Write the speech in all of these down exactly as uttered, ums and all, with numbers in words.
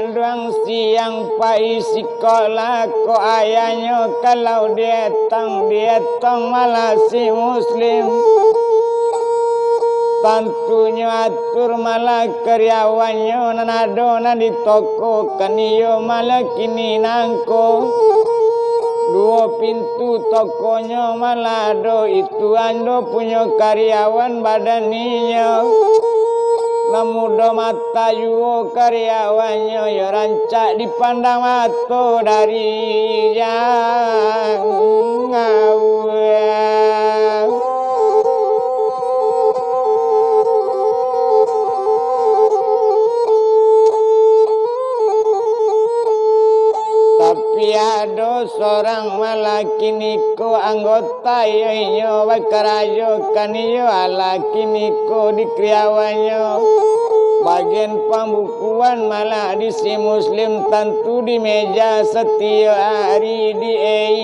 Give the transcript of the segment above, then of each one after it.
Duang siang pai sikolah ko ayahnyo, kalau dietong-dietong malah si Muslim. Tantunyo atur malah karyawannyo, nan ado nan di toko kan iyo malah kini nangko. Duo pintu tokonyo malah ado, itu ando punyo karyawan badan inyo. Nan mudo mata juo karyawannyo, yo rancak dipandang mato dari jauah. Tapi ado sorang malah kiniko anggota, iyo inyo bakarajo kan iyo alah kiniko di karyawannyo. Bagian pambukuan malah di si Muslim, tantu di meja satiok ari di ei.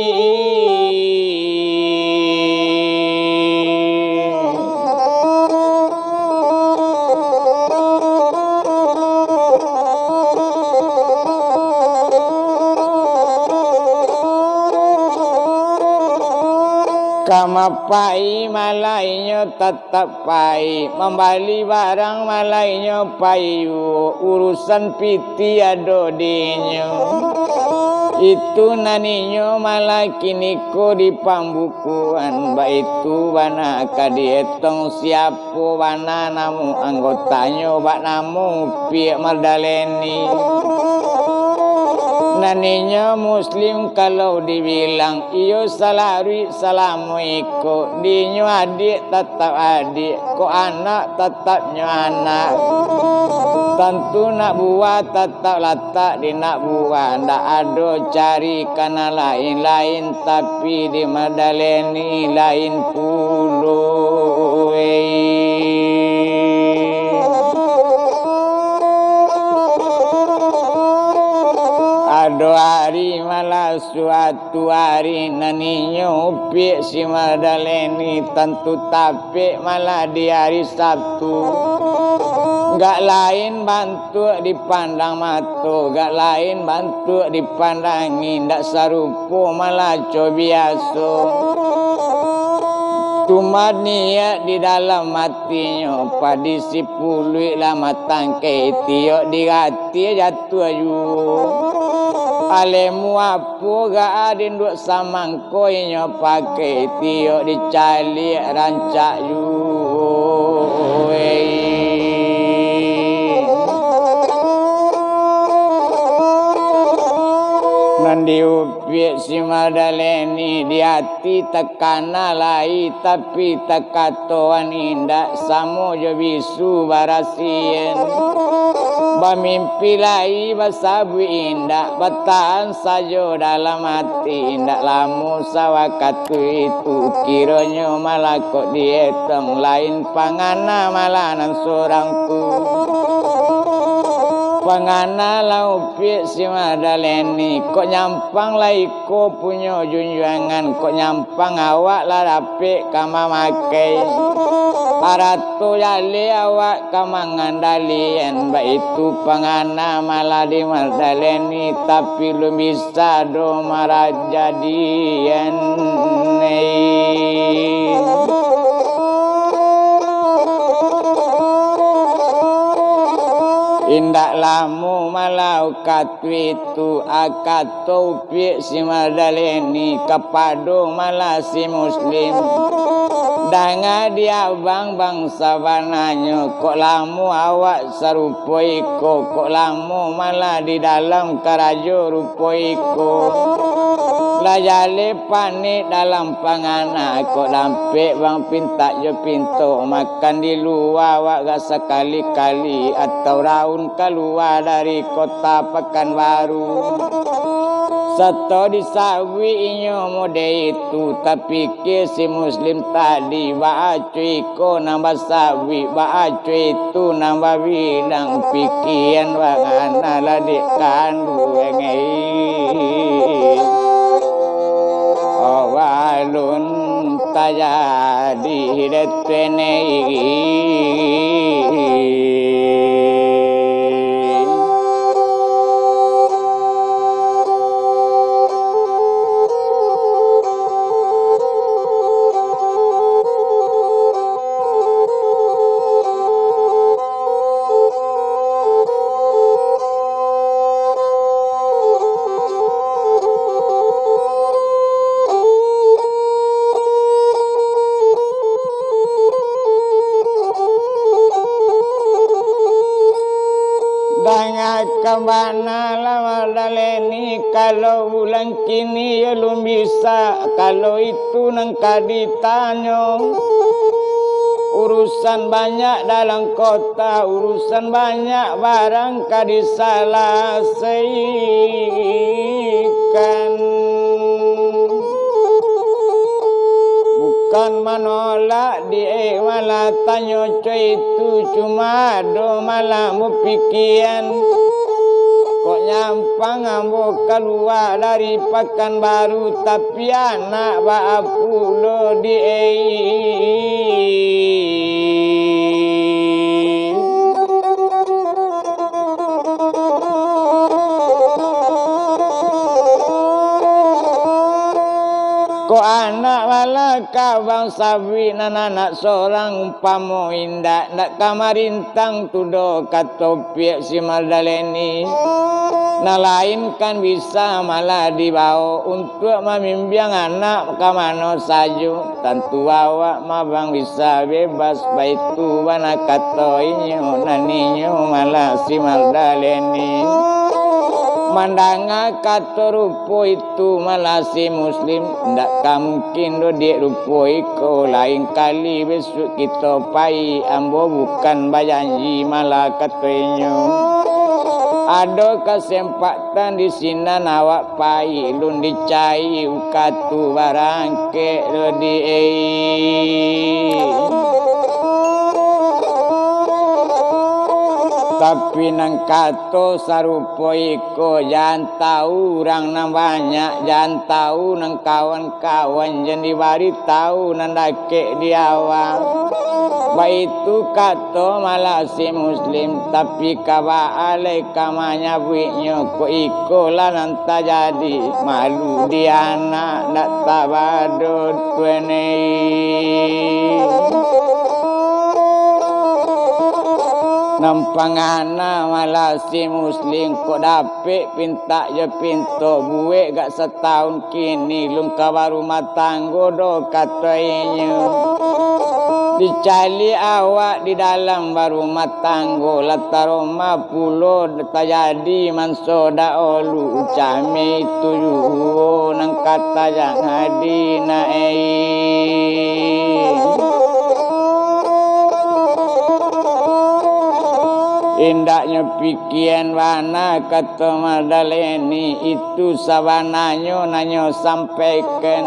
Ka mapai malah inyo tatap pai, mambali barang malah inyo pai juo, urusan pitih ado di inyo. Itu nan inyo malah kiniko di pambukuan, baitu bana ka dietong siapo bana namo anggotanyo, bak namo Upiak Mardaleni. Nan inyo Muslim kalau dibilang, iyo salaruik salamo iko, di inyo adiak tatap adiak, kok anak tatap nyo anak. Tantu nak buah tatap latak di nak buah, ndak ado cari ka nan lain-lain, tapi di Mardaleni lain pulo, wei. Ado ari malah suatu ari, nan inyo Upiak si Mardaleni tantu tapek malah di ari Sabtu. Gak lain bantuak dipandang mato, gak lain bantuak dipandangi, ndak sarupo malah co biaso. Tumat niat di dalam atinyo, padi sipuluik lah matangkai, tiok digati jatuah juo. Alemu apo gak a di induak samangko inyo pakai, tiok dicaliak rancak juo, wei. Nan di Upiak si Mardaleni di ati takana lai, tapi takatoan indak, samo jo bisu barasian. Bamimpi lai basabuik indak, batahan sajo dalam ati, indak lamo sawakatu itu, kironyo malah kok dietong lain pangana malah nan sorang tu. Pangana lah Upiak si Mardaleni, kok nyampang lai ko punyo junjuangan, kok nyampang awak lah dapek ka mamakai. Arato jaleh awak ka mangandalian, baitu pangana malah di Mardaleni, tapi lun bisa do marajadian. Indak lamo malah wakatu itu, a kato Upiak si Mardaleni kapado malah si Muslim. Danga di abang bang sabananyo, kok lamo awak sarupo iko, kok lamo malah di dalam karajo rupo iko. Lah jaleh panek dalam pangana, kok dampek bang pintak jo pinto, makan di lua awak gak sakali-kali, atau raun kalua dari kota Pakanbaru. Sato disabuik inyo mode itu, tapikia si Muslim tadi, baa co iko nan basabuik, baa co itu nan babilang, pikian bangana lah dek kanduang, eh. Awalun tajadi dek tenei. Alah Mardaleni, kalau bulan kini yo lun bisa, kalau itu nan ka ditanyo. Urusan banyak dalam kota, urusan banyak barang ka disalasaikan. Bukan manolak di, eh, malah tanyo co itu, cuma ado malah bapikian. Kok nyampang ambo kalua dari Pakanbaru, tapi anak baa pulo di, eh. Kok anak bala kabang sabuik nan anak sorang, umpamo indak, ndak ka marintang tu doh, kato piak si Mardaleni. Nan lain kan bisa malah dibawo untuak mamimbiang anak ka mano sajo. Tantu awak mah bang bisa bebas, baitu bana kato inyo, nan inyo malah si Mardaleni. Mandanga kato rupo itu malah si Muslim, ndak ka mungkin do diak rupo iko, lain kali besuak kito pai, ambo bukan bajanji malah kato inyo. Ado kasempak- tan di sinan awak pai, lun dicari ukatu barangkek lo di ei. Tapi nan kato sarupo iko, jan tau urang nan banyak, jan tau nan kawan-kawan, jan dibaritahu nan dakek di awak. Baitu kato malah si Muslim, tapi ka baa lai ka manyabuiknyo, kok iko lah nan tajadi, malu di anak ndak tabado tuanai. Nan pangana malah si Muslim, kok dapek pintak jo pinto, buek gak satahun kini lun ka barumah tanggo doh, kato inyo. Dicaliak awak di dalam barumah tanggo, lah taroma pulo tajadi manso dahulu, cami tu juo nan ka tajadi nak ei. Indaknyo pikian bana kato Mardaleni, itu sabananyo nan nyo sampaikan.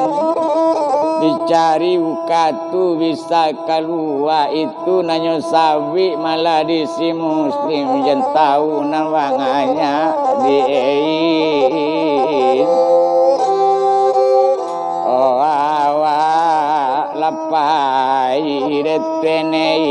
Dicari ukatu bisa kalua, itu nan nyo sabuik malah di si Muslim, jan tau nan banganyak di ei. Oh, awak lapai detenei.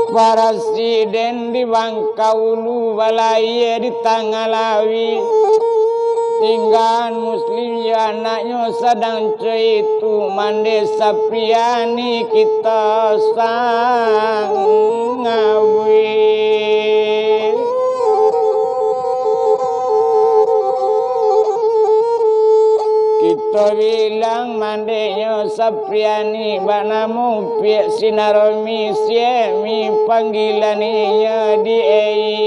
Parasiden di Bangkaulu balayia di tangah lauik. Tinggaan Muslim jo anaknyo sadang co itu, Mande Sapriani kito sangabuik. Kito bilang mandeknyo Sapriani, banamo Piak Sinaromi, Siemi panggilan inyo di ei.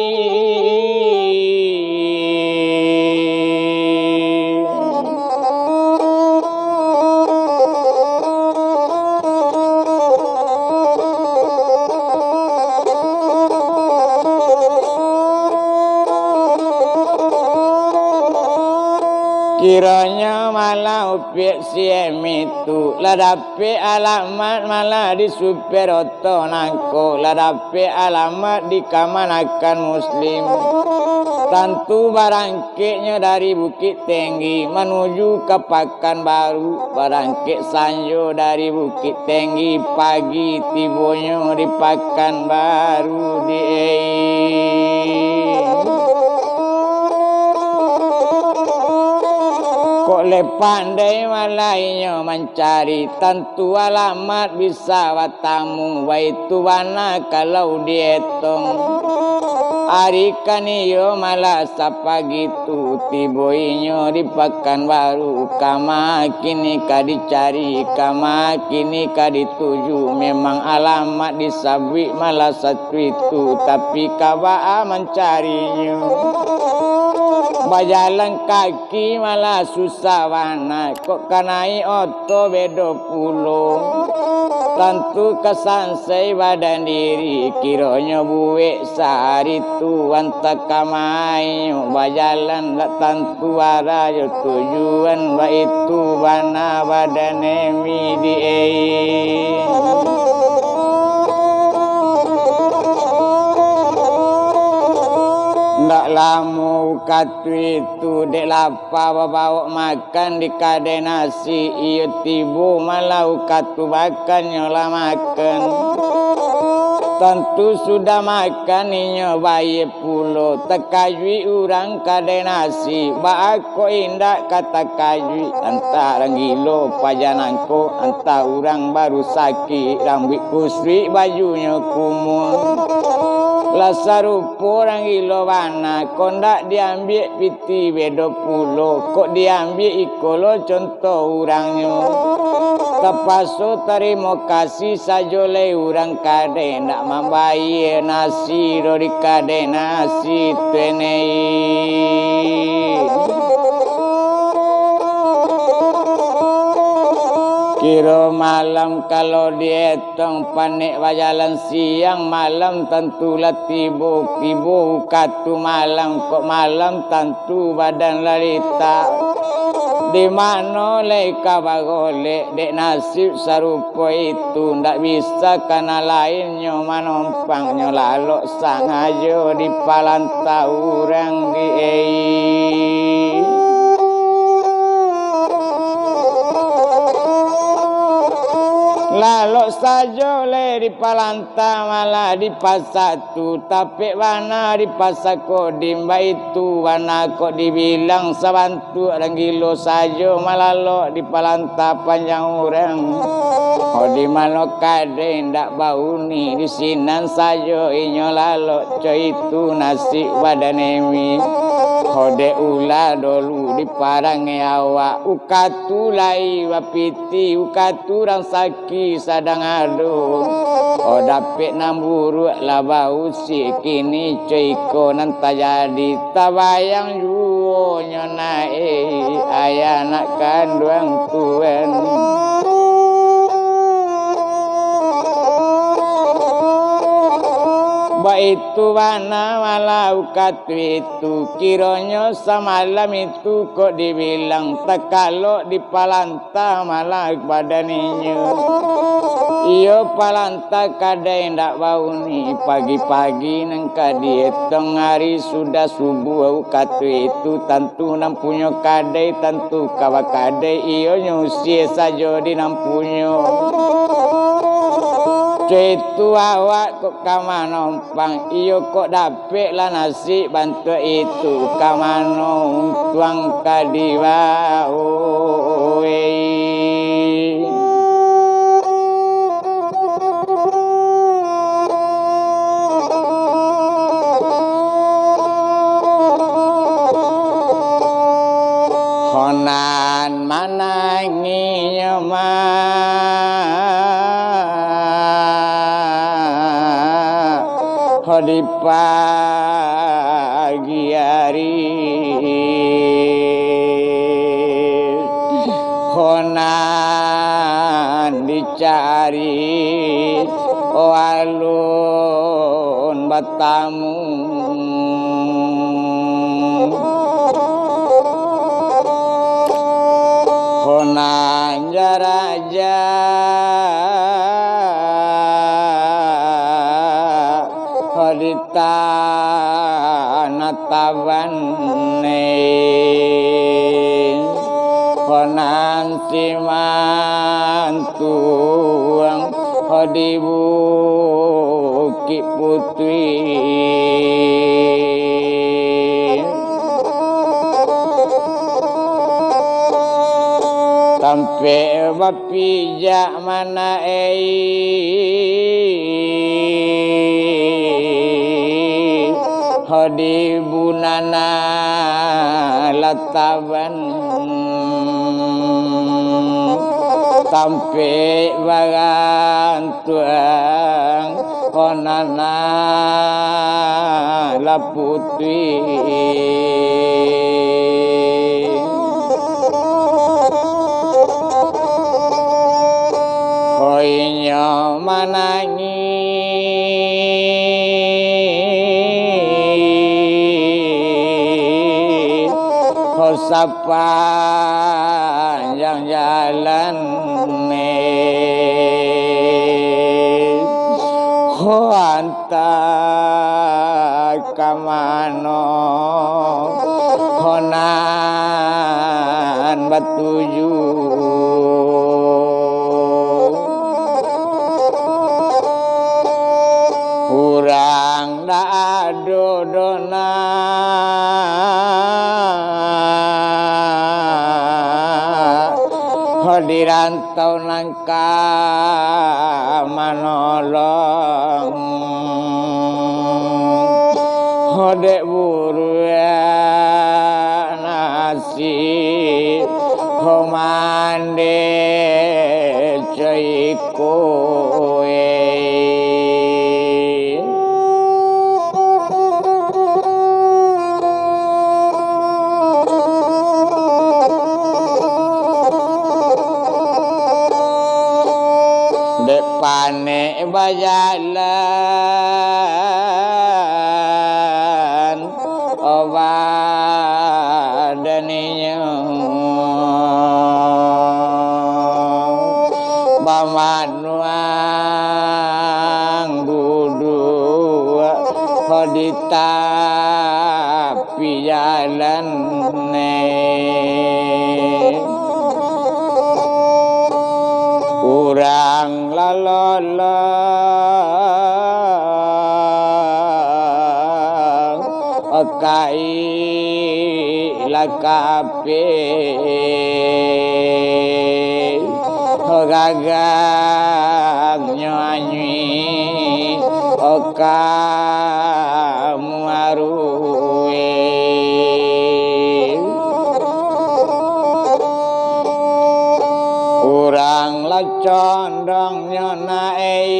Kironyo malah Upiak Siemi tu lah dapek alamat malah di Superoto nangko, lah dapek alamat di kamanakan Muslim. Tantu barangkeknyo dari Bukik Tinggi manuju ka Pakanbaru, barangkek sanjo dari Bukik Tinggi, pagi tibonyo di Pakanbaru di ei. Kok lai pandai malah inyo mancari, tantu alamat bisa batamu, baitu bana kalau dietong. Ari kan iyo malah sapagi tu, tibo inyo di Pakanbaru, kama kini ka dicari, kama kini ka dituju, memang alamat disabuik malah satu itu, tapi ka baa mancarinyo? Bajalan kaki malah susah bana, kok ka naik oto bedo pulo. Tantu ka sansai badan diri, kironyo buek sahari tu, antah ka ma inyo bajalan, dak tantu arah jo tujuan, baitu bana badan emi di ei. Ndak lamo ukatu itu, dek lapa babawok makan di kadai nasi, iyo tibo malah ukatu bakannyo lah makan. Tantu sudah makan inyo bayie pulo, takajuik urang kadai nasi, baa kok indak ka takajuik, antah urang gilo paja nangko, antah urang baru sakik, rambuik kusuik, bajunyo kumuang. Lah sarupo urang gilo bana, kok ndak diambiak piti bedo pulo, kok diambiak iko lo contoh urangnyo. Tapaso tarimo kasih sajo lai urang kadai, ndak mambayie nasi doh di kadai nasi tu enei. Kiro malam kalau dietong, panek bajalan siang, malam tantu lah tibo. Tibo ukatu malam, kok malam tantu badan lah litak. Di mano lai ka bagolek, dek nasib sarupo itu, ndak bisa ka nan lainnyo manompang, nyo lalok sangajo di palanta urang di ei. Lalok sajo lai di palanta, malah di pasa tu, tapek bana di pasa Kodim, baitu bana kok dibilang sabantuak urang gilo sajo malalok di palanta panjang urang. Oh, di mano kadai indak bauni, di sinan sajo inyo lalok, co itu nasib badan emi. Oh, dek ulah dolu di parangai awak, ukatu lai bapiti, ukatu urang sakik sadang ado. Oh, dapek nan buruak lah bausik, kini co iko nan tajadi, tabayang juo nyo nak ei, ayah anak kanduang tuan. Baitu bana malah ukatu itu, kironyo samalam itu kok dibilang takalok di palanta malah badan inyo. Iyo palanta kadai indak bauni, pagi-pagi nan ka dietong ari sudah subuah ukatu itu, tantu nan punyo kadai tantu ka bakadai, iyo nyo usie sajo di nan punyo. Co itu awak kok ka mano pang, iyo kok dapek lah nasib bantuak itu, ka mano untuang ka dibaok ei. Honan mananginyo mah, ho di pagi ari, honan dicari, oh alun batamu. Honan jaraja, ho di tanah taban ne, honan simantuang, ho di Bukik Putuih. Tampek bapijak manaei, ho di bunana lataban. Tampek baran tuang, ho nan lah putuih. Ho inyo manangih, ho sap- panjang jalan, eh. Ho antah ka mano, ho nan batuju. Urang ndak ado doh nak, ho di rantau nan ka manolong. Ho dek buruak nasib, ho mandeh coiko, eh. Dek panek bajalan, o badan inyo bamanuang duduak, ho di tapi jalan, eh. Urang lalolong, kai lah kapeh, gagangnyo anyuik, ka muaruik. Urang lah condongnyo naei,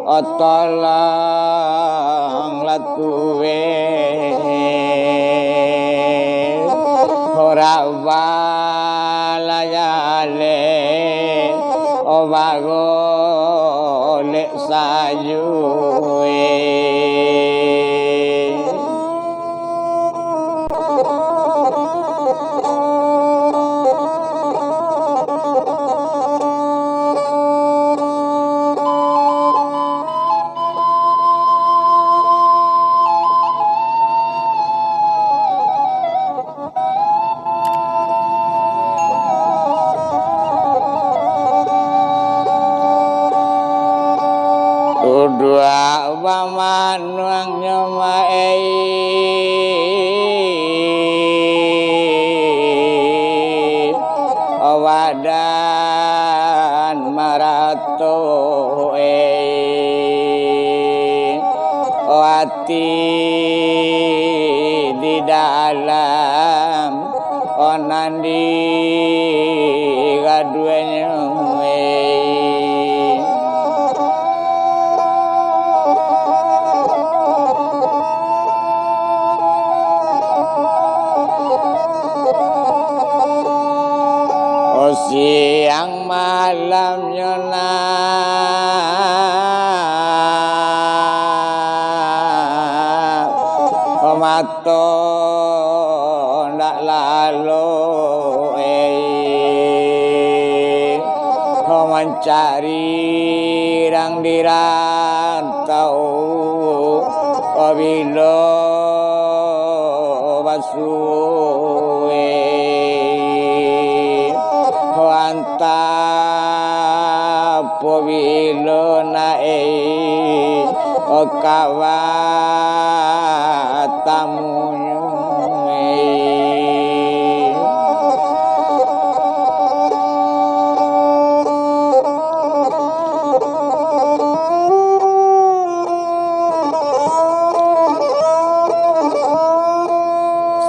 o tolong lah tuweh, ho raba lah jaleh, o bagolek sajo, eh. Duduak bamanuang nyo maei, badan marato ei, ati di dalam, o nan di gaduanyo, eh. O siang malamnyo nak, o mato ndak lalo, eh, o mancari rang di rantau, o bilo basuo, eh, o antah pabilo naei, o kawa tamunyo.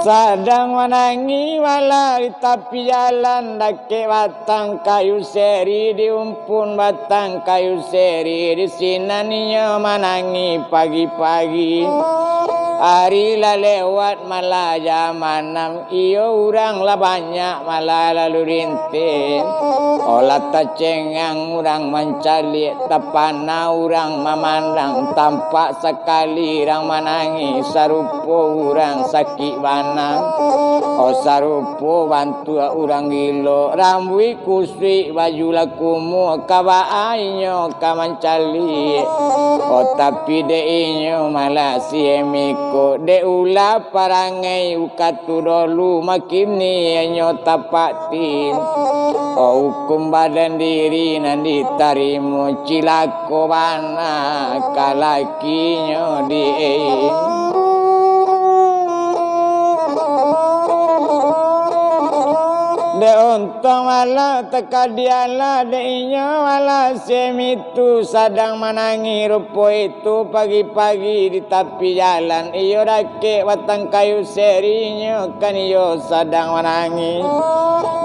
Sadang manangih malah di tapi jalan, dakek batang kayu seri, di umpun batang kayu seri, di sinan inyo manangih pagi-pagi. Ari lah lewat malah jam anam, iyo urang lah banyak malah lalu rintih. Olah tacengang urang mancaliak, tapana urang mamandang, tampak sakali urang manangih, sarupo urang sakik bana. Oh, sarupo bantuak urang gilo, rambuik kusuik, baju lah kumuah, ka baa inyo ka mancaliak. Oh, tapi dek inyo malah si Emiko, dek ulah parangai ukatu dolu, makin ni inyo tapak tin. Oh, hukum badan diri nan ditarimo, cilako bana ka lakinyo di. Dek untuang malah takadialah dek inyo malah si Emi tu sadang manangih rupo itu pagi-pagi di tapi jalan. Iyo dakek batang kayu seri, inyo kan iyo sadang manangih.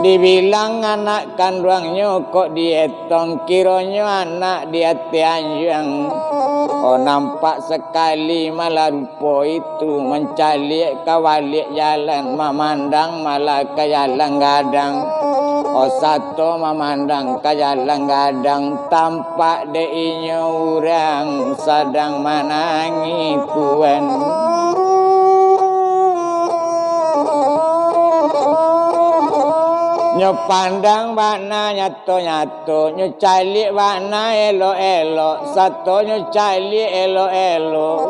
Dibilang anak kanduangnyo kok dietong, kironyo anak di ateh anjuang. Oh, nampak sakali malah rupo itu mancaliak ka baliak jalan, mamandang malah ka jalan gadang. Oh, sato mamandang ka jalan gadang, tampak dek inyo urang sadang manangih tuan. Nyo pandang bana nyato-nyato, nyo caliak bana elok-elok, sato nyo caliak elok-elok.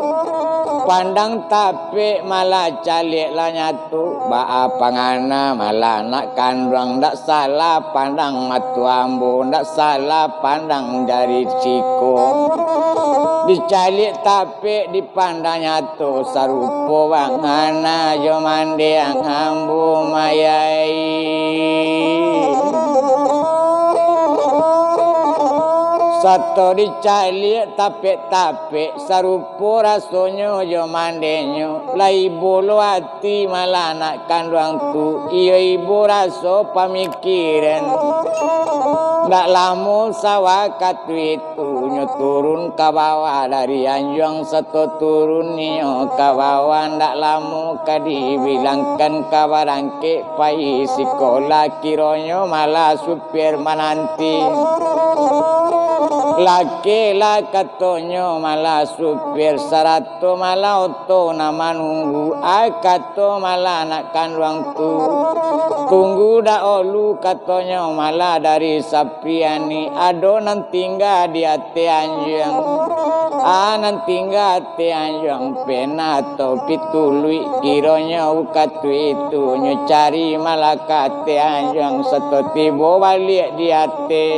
Pandang tapek malah caliak lah nyato. Baa pangana malah anak kanduang, ndak salah pandang mato ambo, ndak salah pandang jari siko. Dicaliak tapek, dipandang nyato, sarupo bangana jo mandiang ambo mayai. Sato dicaliak tapek-tapek, sarupo rasonyo jo mandenyo, lai bolo ati malah anak kanduang tu, iyo ibo raso pamikiran. Ndak lamo sawakatu itu, nyo turun ka bawah dari anjuang, sato turun inyo ka bawah, ndak lamo ka dibilangkan ka barangkek pai sikolah, kironyo malah supir mananti. Lakeklah katonyo malah supir, sarato malah oto nan manunggu, ai kato malah anak kanduang tu. Tunggu dahulu katonyo malah dari Sapriani, ado nan tingga di ateh anjuang. Ah, nan tingga ateh anjuang, pena atau pituluik, kironyo ukatu itu nyo cari malah ka ateh anjuang, sato tibo baliak di ateh.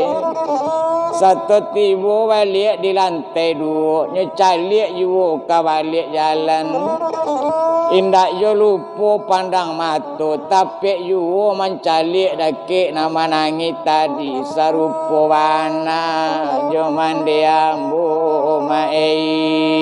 Sato tibo baliak di lantai duo, nyo caliak juo ka baliak jalan. Indak jo lupo pandang mato, tapek juo mancaliak dakek nan manangih tadi, sarupo bana jo mande ambo maei.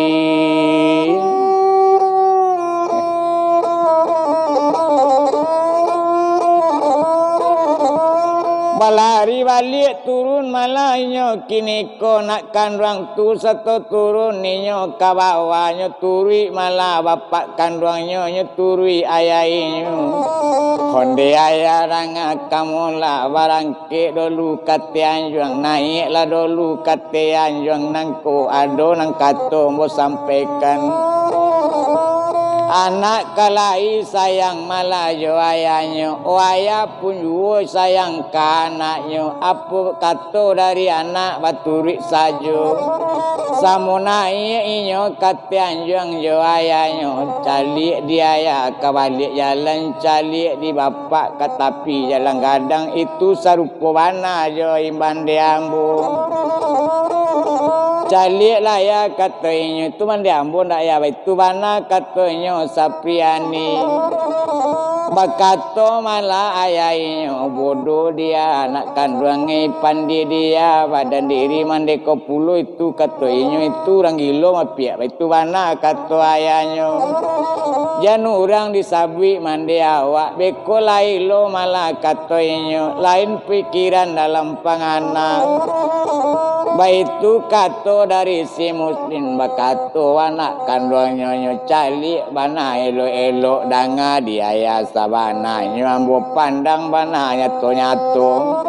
Balari baliak turun malah inyo kiniko, nak kanduang tu sato turun inyo ka bawah, nyo turuik malah bapak kanduangnyo, nyo turuik ayahnyo. Onde ayah danga kamolah, barangkek dolu ka ateh anjuang, naiaklah dolu ka ateh anjuang nangko, ado nan kato ambo sampaikan. Anak ka lai sayang malah jo ayahnyo, o ayah pun juo sayang ka anaknyo, apo kato dari anak baturuik sajo. Samo naiak inyo ka ateh anjuang jo ayahnyo, caliak di ayah ka baliak jalan, caliak di bapak ka tapi jalan gadang, itu sarupo bana jo mande ambo. Caliaklah ayah kato inyo, itu mande ambo ndak ayah, baitu bana kato inyo Sapriani. Bakato malah ayahnyo, bodoh dia anak kanduang, eh, pandai dia, badan diri mande ko pulo itu, kato inyo itu urang gilo mapiak, baitu bana kato ayahnyo. Jan urang disabuik mande awak, beko lai lo malah kato inyo, lain pikiran dalam pangana. Baitu kato dari si Muslim, bakato anak kanduangnyo, nyo caliak bana elok-elok, danga di ayah sabananyo, ambo pandang bana nyato-nyato.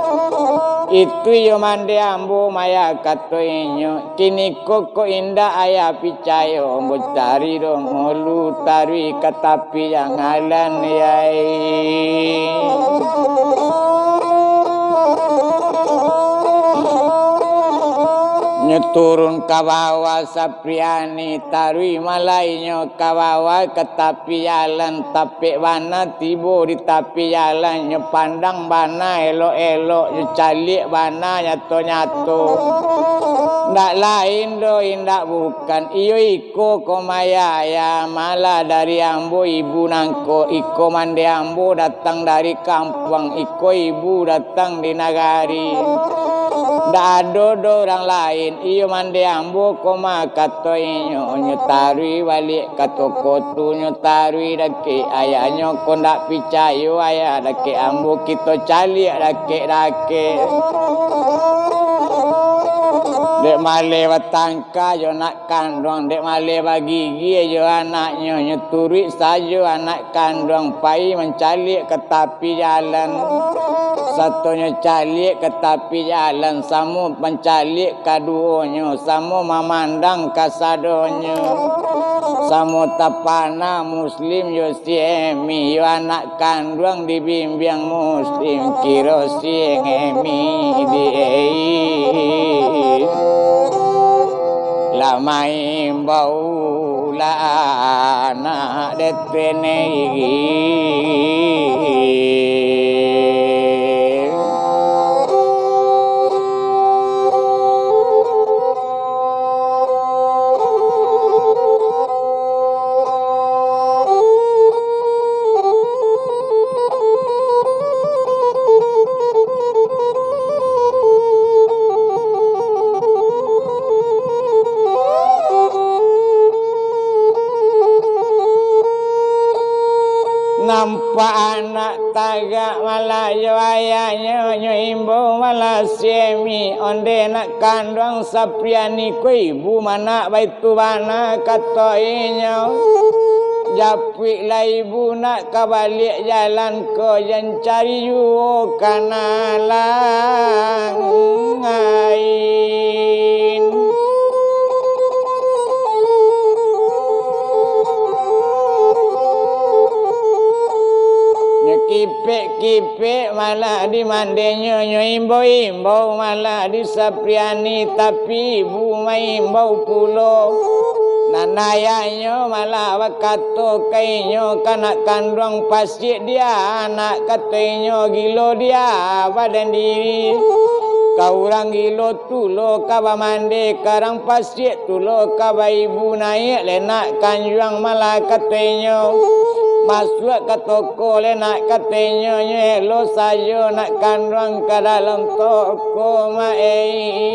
Itu iyo mande ambo maya kato inyo, kiniko kok indak ayah picayo, ambo cari dongolu taruih ka tapi jangalan yai. Nyo turun ka bawah Sapriani, taruih malainyo ka bawah ka tapi jalan, tapek bana tibo di tapi jalan, nyo pandang bana elok-elok, nyo caliak bana nyato-nyato. Ndak lain doh, indak bukan, iyo iko ko maya, ya, malah dari ambo ibu nangko, iko mande ambo datang dari kampuang, iko ibu datang di nagari. Ndak ado doh urang lain, iyo mande ambo ko mah, kato inyo, nyo taruih baliak ka toko tu, nyo taruih dakek ayahnyo ko ndak picayo, ayah dakek ambo, kito caliak dakek-dakek. Dek maleh batang ka jo nak kanduang, dek maleh bagigia jo anaknyo, nyo turuik sajo anak kanduang pai mancaliak ka tapi jalan. Sato nyo caliak ka tapi jalan, samo mancaliak kaduonyo, samo mamandang kasadonyo. Samo tapana Muslim jo si Emi, yo anak kanduang dibimbiang Muslim, kiro si Emi di lah maimbau lah anak detenei. Nampak anak tagak malah jo ayahnyo, nyo imbau malah si Emi, onde nak kanduang Sapriani ko ibu manak baitu bana, kato inyo. Japuiklah ibu nak ka baliak jalan ko, jan cari juo ka nan lain. Nyo kipek-kipek malah di mandenyo, nyo imbau-imbau malah di Sapriani, tapi ibu maimbau pulo. Nan ayahnyo malah bakato ka inyo, ka nak kanduang, pasiak dia anak, kato inyo, gilo dia badan diri. Ka urang gilo tu lo ka bamande, ka rang pasiak tu lo ka baibu, naiak le nak kanduang malah, kato inyo. Masuak ka toko le nak, kato inyo, nyo elo sajo nak kanduang ka dalam toko, mak ei.